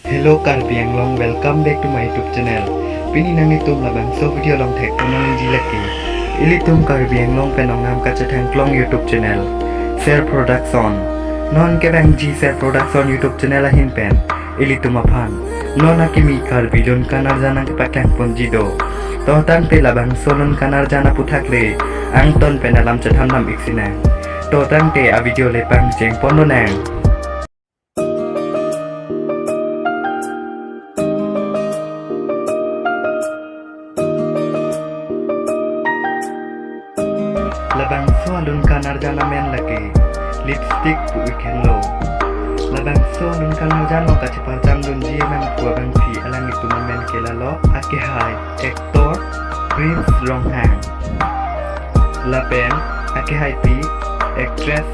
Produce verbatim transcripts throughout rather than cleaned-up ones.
Hello Karbi Anglong, welcome back to my YouTube channel. Pini nanglitum labangso video along thekponji lake ilitum Karbi Anglong pen ongnam kachethangklong YouTube channel, Ser Production. Non kevangji Ser Production YouTube channel ahin pen ilitum aphan non akimi Karbi lun kanarjan nangkepaklang ponji do. To tangte labangso lun kanarjan aputhak le angton pen alam chethandam iksinang. To tangte a video le pangcheng pon lonang. Labangso alun kanarjan amen lake Lipstick pu ikhenlo. Labangso alun kanarjan along kacheparjam dunji abangphu abangphi alanglitum amen ke lalo, akehai actor Prince Ronghang lapen akehaipi actress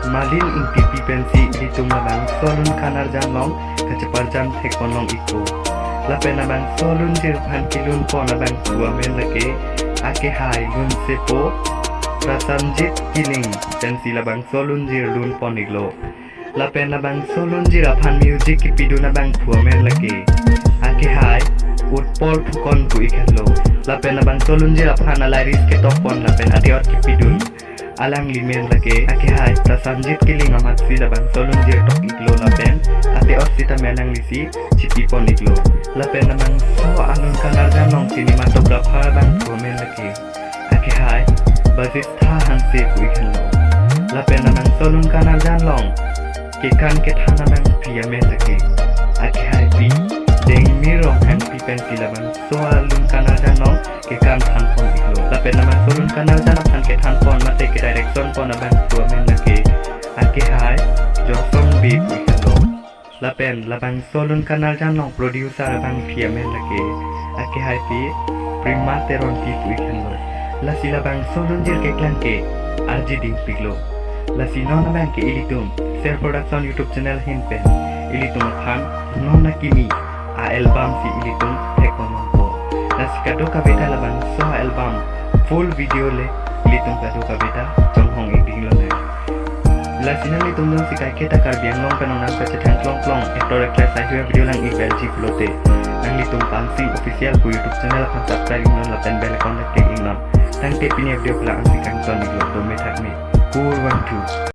Malin Ingtipi pensi ilitum labangso alun kanarjan along kacheparjam thekpon long ikpo. Lapen labangso lunjir aphan kelun pon abangphu amen lake akehai lunsepo Prasanjit Killing pensi labangso lunjir lun pon iklo. Lapen labangso lunjir aphan music kepidun abangphu amen lake akehai Utpal Phukon pu ikhenlo. Lapen labangso lunjir aphan a-lyrics ketok pon lapen ate-ot kepidun alangli men lake akehai Prasanjit Killing amatsi labangso lunjir tok iklo lapen ate-ot sitame alanglisi chipi pon iklo. Lapen labangso alun kanarjan along cinematographer abangphu amen lake akehai Bajistha Hanse pu ikhenlo. Lapen labangso alun kanarjan along kekan kethan abangpi amen lake akehaipi Dengmir Ronghangpi pensi labangso alun kanarjan along kekan than pon iklo. Lapen labangso alun kanarjan aphan kethan pon mate ke-direction pon abangphu amen lake akehai Johnson Bey pu ikhenlo. Lapen labangso alun kanarjan along producer abangpi amen lake akehaipi Prima Teronpi pu ikhenlo. Lasi labangso lunjir keklang ke arji dingpiklo. Lasi non abang ke ilitum Ser Production YouTube channel ahin pen ilitum aphan non akimi a-album si ilitum thekpon longpo. Lasi kadokave ta labangso album full video le ilitum kadokave ta chonghong ikding lonang. Lasi nanglitum jongsi kaiketa Karbi Anglong pen ongnam kachethangklong klong actor actress ahive video lang-ik verji pulote nanglitum Pansing Official pu YouTube channel aphan subscribe iknon lapen bell icon ta click iknon. Tangte pini a video ke la-an si kangton iklo, dome thakme. Kurvangthu.